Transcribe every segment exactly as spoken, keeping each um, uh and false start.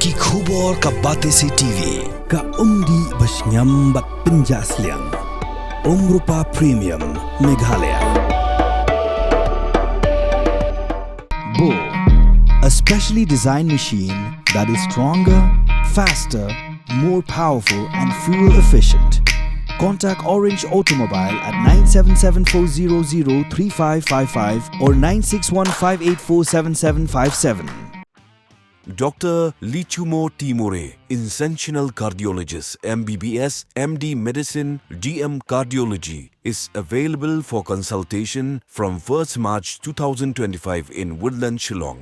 Ki khubor ka Batesi T V. Ka umdih ba shngiam bad pynjah sliang. Umrupa Premium, Meghalaya. Bo, a specially designed machine that is stronger, faster, more powerful and fuel efficient. Contact Orange Automobile at nine seven seven four zero zero three five five five or nine six one five eight four seven seven five seven. Doctor Lichumo Timore, interventional cardiologist, M B B S, M D medicine, D M cardiology, is available for consultation from first March two thousand twenty-five in Woodland, Shillong.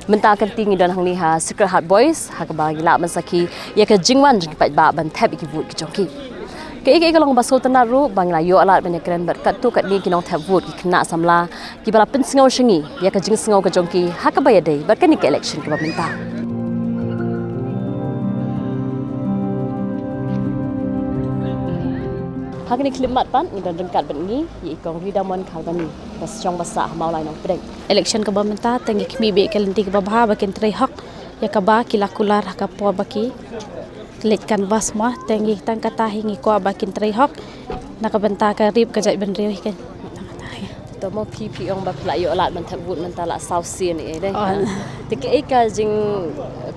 Mynta ka kynti ngi don hangne ha Sacred Heart Boys, ha kaba ngi lah ban sakhi ïa ka jingwan jong ki paidbah ban thep ïa ki vote ki jong ki. Kaei kaei ka long ba sngewtynnat ruh ba ngi la ïoh lad ban ïakren bad katto katne ki nongthep vote, ki khynnah samla kiba la pynsngew sha ngi ïa ka jingsngew ka jong ki ha kaba ïadei bad kane ka election kaba mynta. Ha kane ka khyllipmat pat ngi don ryngkat bad ngi ïa i Kong Ridamon Khalbani, ba shong ba sah ha Mawlai Nongpdeng. Election kaba mynta te ngi khmih beit ka lynti kaba bha ba kin trei hok ïa kaba ki la kular ha ka por ba ki leit canvass mo, te ngi tang kata hi ngi kwah ba kin trei hok na ka bynta ka rep ka jaitbynriew hi. Kan to mo, phi phi ong ba phi la ïoh lad ban thep vote mynta la saw sien ïa dei. Oh. Te kaei ka jing,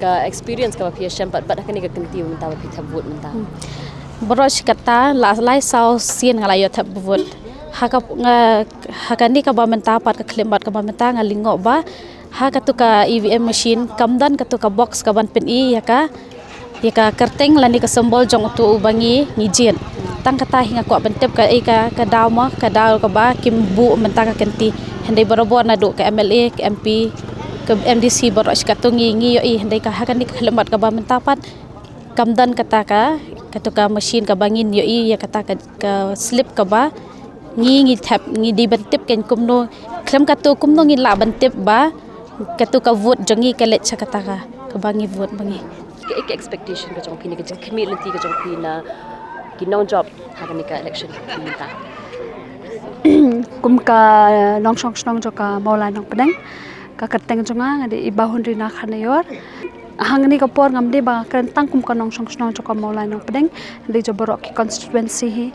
ka experience kaba phi ïashem pat bad ha kane ka kynti mynta ba phi thep vote mynta? Hmm. Baroh shi katta la lai saw sien nga la ïoh thep vote. Ha ka nga, ha kane kaba mynta pat ka khyllipmat kaba mynta nga lyngngoh ba ha katu ka E V M machine kam don katu ka box kaban pyni ïa ka, ïa ka kyrteng lane ka symbol jong utu uba ngi, ngi jied. Tang kata hi nga kwah ban tip kaei ka, ka daw mo, ka daw kaba kim buh mynta ka kynti. Hynrei barabor naduh ka M L A, ka M P, ka M D C baroh shi katta ngi, ngi ïohi, hynrei ka ha kane ka khyllipmat kaba mynta pat kam don kata ka, katu ka machine kaba ngin ïohi ïa kata ka, ka slip kaba ngi, ngi thep, ngi dei ban tip kan kumno, khlem katu kumno ngin lah ban tip ba katu ka vote jong ngi ka leit sha kata ka, kaba ngi vote ba ngi. Kaei ka expectation ka jong phi ne ka jingkhmih lynti ka jong phi na ki nongjop ha kane ka election mynta? Kum ka nongshong shnong jong ka Mawlai Nongpdeng, ka kyrteng jong nga nga dei i Bah Hunrina Kharnaior. Hangne ka por ngam dei ba kren tang kum ka nongshong shnong jong ka Mawlai Nongpdeng, dei jong baroh ki constituency hi.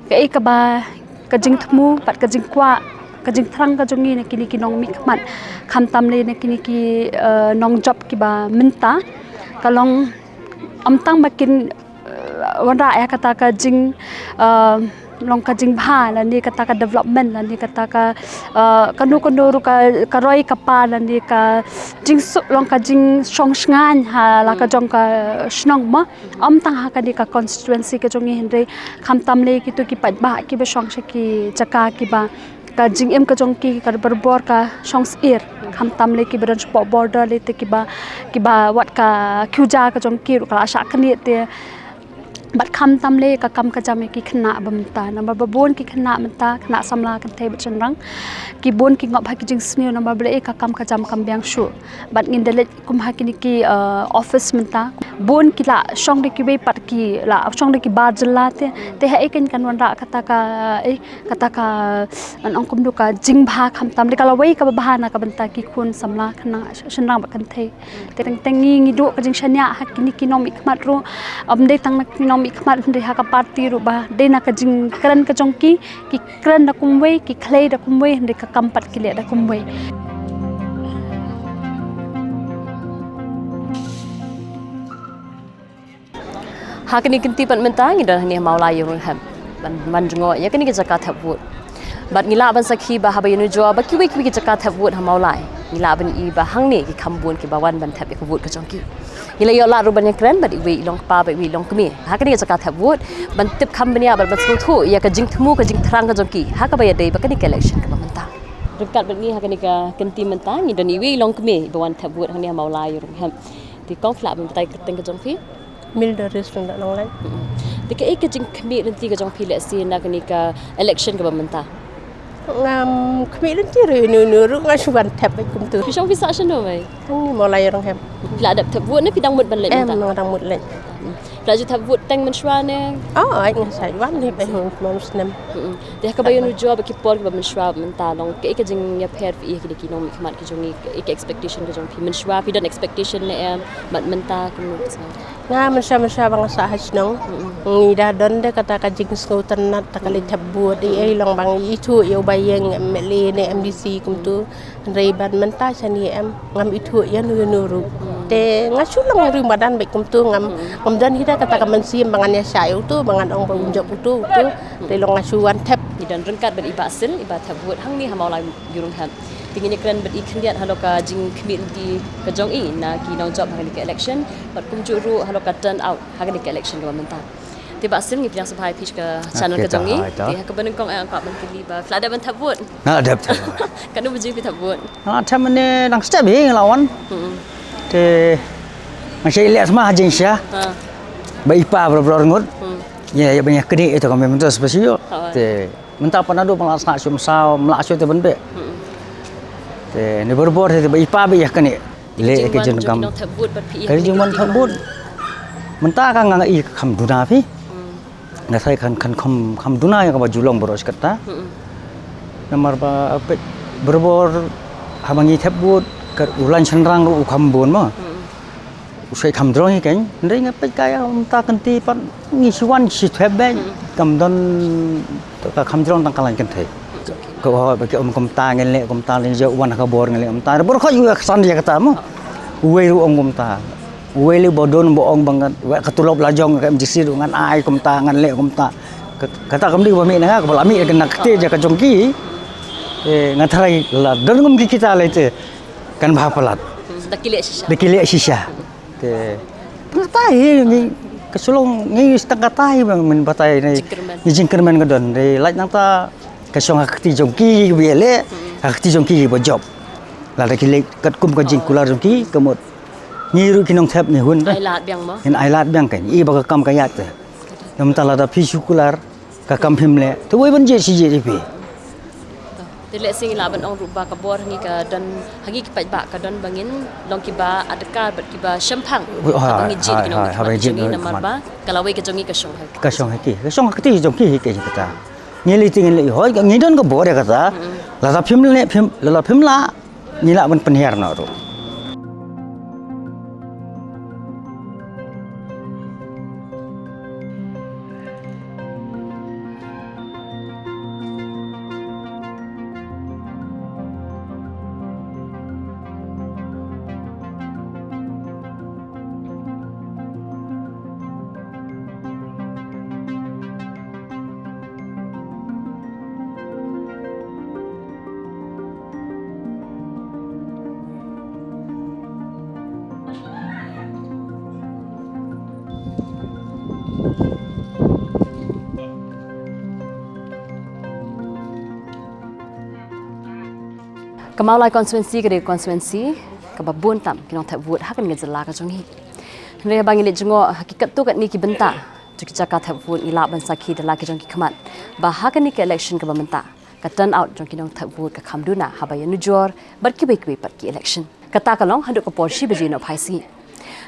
Kaei kaba ka jingthmu bad ka jingkwah, ka jingthrang ka jong ngi na kine ki nongmihkhmat, khamtam lei na kine ki, eh, nongjop kiba mynta, ka long ym tang ba kin, eh, wanrah ïa kata ka jing, eh, long ka jingbha lane kata ka development lane kata ka, eh, kano kano ruh ka, ka roi ka par lane ka jingsuk long ka jingshong shngaiñ ha la ka jong ka shnong mo. Ym tang ha kane ka constituency ka jong ngi hynrei khamtam lei kito ki paidbah kiba shong sha ki jaka kiba ka jingim ka jong ki ka barabor ka shong syier, khamtam lei kiba don shapoh border lei te kiba, kiba wat ka khuja ka jong ki ruh ka la shah knieh te. Bad khamtam lei ka kam ka jam ïa ki khynnah ba mynta, namar ba bun ki khynnah mynta, khynnah samla kynthei bad shynrang, ki bun ki ngop ha ki jingsniew namar ba lei ka kam ka jam kam biang shuh. Bad ngin da leit kum ha kine ki, eh, office mynta, bun ki la shong da kiwei pat ki la shong da ki bar jylla te, te haei kan kan wanrah kata ka, eh, kata ka, ngan ong kumno, ka jingbha khamtam lei ka lawei kaba bha na ka bynta ki khun samla khynnah shynrang bad kynthei. Te teng teng ngi ngi duh ka jingshaniah ha kine ki nongmihkhmat ruh, ym dei tang na ki nongmihkhmat hynrei ha ka party ruh ba dei na ka jingkren ka jong ki, ki kren da kumwei, ki khlei da kumwei hynrei ka kam pat ki leh da kumwei. Ha kane ka kynti pat mynta ngi don hangne ha Mawlai Ïewrynghep ban, ban jngoh ïa kane ka jaka thep vote. Bad ngi lah ban sakhi ba haba ïanujor ba kiwei kiwei ki jaka thep vote ha Mawlai, ngi lah ban i ba hangne ki kham bun kiba wan ban thep ïa ka vote ka jong ki. Ngi la ïoh lad ruh ban ïakren bad iwei i longkpa bad iwei i longkmie ha kane ka jaka thep vote ban tip kham bniah bad ban sngewthuh ïa ka jingthmu ka jingthrang ka jong ki ha kaba ïadei bad kane ka election kaba mynta. Ryngkat bad ngi ha kane ka kynti mynta ngi don iwei i longkmie iba wan thep vote hangne ha Mawlai Ïewrynghep. Te kong, phi lah ban batai kyrteng ka jong phi? Milda Rees Nonglait. Mm-mm. Te kaei ka jingkhmih lynti ka jong phi lehse na kane ka election kaba mynta? Ngam khmih lynti ruh ïa uno uno ruh, nga shu wan thep beit kumto. Phi shong phi sah shano mei? Hangne Mawlai Ïewrynghep. Phi la dep thep vote ne phi dang mut ban leit mynta? Em, nga dang mut leit. Mm. Phi la ju thep vote teng mynshuwa ne? Oh, ai nga sa wan hi ba hung mon snem. Mm-mm. Te ha kaba ïanujor bad ki por kiba mynshuwa mynta long kaei ka jingïapher phi ïa kine ki nongmihkhmat ki jong ngi, kaei ka expectation ka jong phi mynshuwa, phi don expectation ne em bad mynta kumno ka sa? Nga mynshuwa mynshuwa ba nga sah ha shnong. Mm-mm. Ngi da don de kata ka jingsngewtynnat ta ka leit thep vote, ei ei long ba ngi ithuh ïa uba ïeng M L A ne M D C kumtu. Hynrei ban mynta shane em ngam ithuh ïano ïano ruh. Te nga shu long ri madan bad kumtu ngam, ngam don hi da kata ka mynsiem ba ngan ïa shah ïa utu ba ngan ong ba un jop utu utu. Te long nga shu wan thep. Ngi don ryngkat bad i Bah Sil, i ba thep vote hangne ha Mawlai Jurong Hep. Te ngin ïakren bad i khyndiat halor ka jingkhmih lynti ka jong i na ki nongjop ha kane ka election bad kumjuh ruh halor ka turnout ha kane ka election kaba mynta. Te Bah Sil, ngi pdiang sngewbha ïa phi sha ka channel ka jong ngi. Te ha kaba nyngkong eh nga kwah ban kylli ba phi la dep ban thep vote? Nga la dep thep. Katno baje phi thep vote? Nga la thep mynne dang step hi nga la wan. Mm-mm. Te nga shait leh sma ha jingshisha. Ha. Ba i pa barabor ngut. Hmm. Ïa, ïa ban ïa knieh ïa to ka mynta special. Ha. Te mynta pat naduh ba nga la sah shu msaw, mlah shu te ban beh. Mm-mm. Te ne barabor te ba i pa ba ïa knieh. Leh ka jingwan jong ki nongthep vote bad phi. Ka jingwan thep vote. Mynta ka nga i kham duna phi. Hmm. Nga tharai kan kan kham kham duna ïa kaba ju long baroh shi katta. Hmm. Namar ba peit barabor haba ngi thep vote ka u lain shynrang ruh u kham bun mo. Hmm. U shait kham drong hi kein. Hynrei nga peit ka ïa mynta kynti pat ngi shu wan shu thep beit. Hmm. Kam don ka kham drong tang ka lain kynthei. Ka ong ba ki ong kumta ngin leh kumta leh, ïa wan ha ka bor ngin leh kumta. Bor khot ïa ka san ïa kata mo. Uwei ruh ong kumta. Uwei leh ba don ba ong ba ngan wei ka tulop la jong ka M D C ruh ngan ai kumta ngan leh kumta. Ka-, kata kam dei ba mih na nga kaba la mih na kti ja ka jong ki. Eh, nga tharai la don kum ki kita leh te kan bha palat. Hmm, da ki leh shisha. Da ki leh shisha. Te tang katai hi ngi ka shu long ngi tang katai hi ba ngin batai ne. Jingkyrmen. Ngi jingkyrmen ka don. Te lait nangta ka shong ha kti jong ki ba ïaleh, ha kti jong ki ba jop. Lada ki leh katkum ka jingkular jong ki ka mut ngi ruh ki nongthep ngi hun. Ai lad biang mo. Ngin ai lad biang kan. I ba ka kam ka ïaid te. Namar lada phi shu kular ka kam phim leh. Te wei ban jied shi jied ïa phi. Te lehse ngi lah ban ong ruh ba ka bor ha ngi ka don, ha ngi ki paidbah ka don ba ngin long kiba adkar bad kiba shemphang. Ha, haba ngi jied ha, ki nong ha, haba ngi jied ki nong namar ba ka lawei ka jong ngi ka shong ha ki. Ka shong ha ki. Ka shong ha kti jong ki hi ka jong kata. Ngi lei te ngin leh hoi, ngi don ka bor ïa kata. Mm. Lada phim leh, phim, lada phim lah, ngi lah ban pynhiar noh ruh. Ka Mawlai constituency ka dei constituency kaba bun tam ki nongthep vote ha kane ka jylla ka jong ngi. Hynrei haba ngi leit jngoh ha ki katto katne ki bynta jong ki jaka thep vote ngi lah ban sakhi da la ki jong ki khmat ba ha kane ka election kaba mynta ka turnout jong ki nongthep vote ka kham duna haba ïanujor bad kiwei kiwei pat ki election. Kata ka long haduh ka por shi baje nohphai sngi.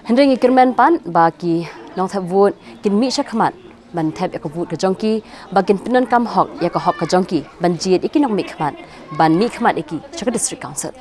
Hynrei ngi kyrmen pat ba ki nongthep vote kin mih shakhmat ban thep ïa ka vote ka jong ki, ba kin pyndonkam hok ïa ka hok ka jong ki ban jied ïa ki nongmihkhmat ban mihkhmat ïa ki sha ka District Council.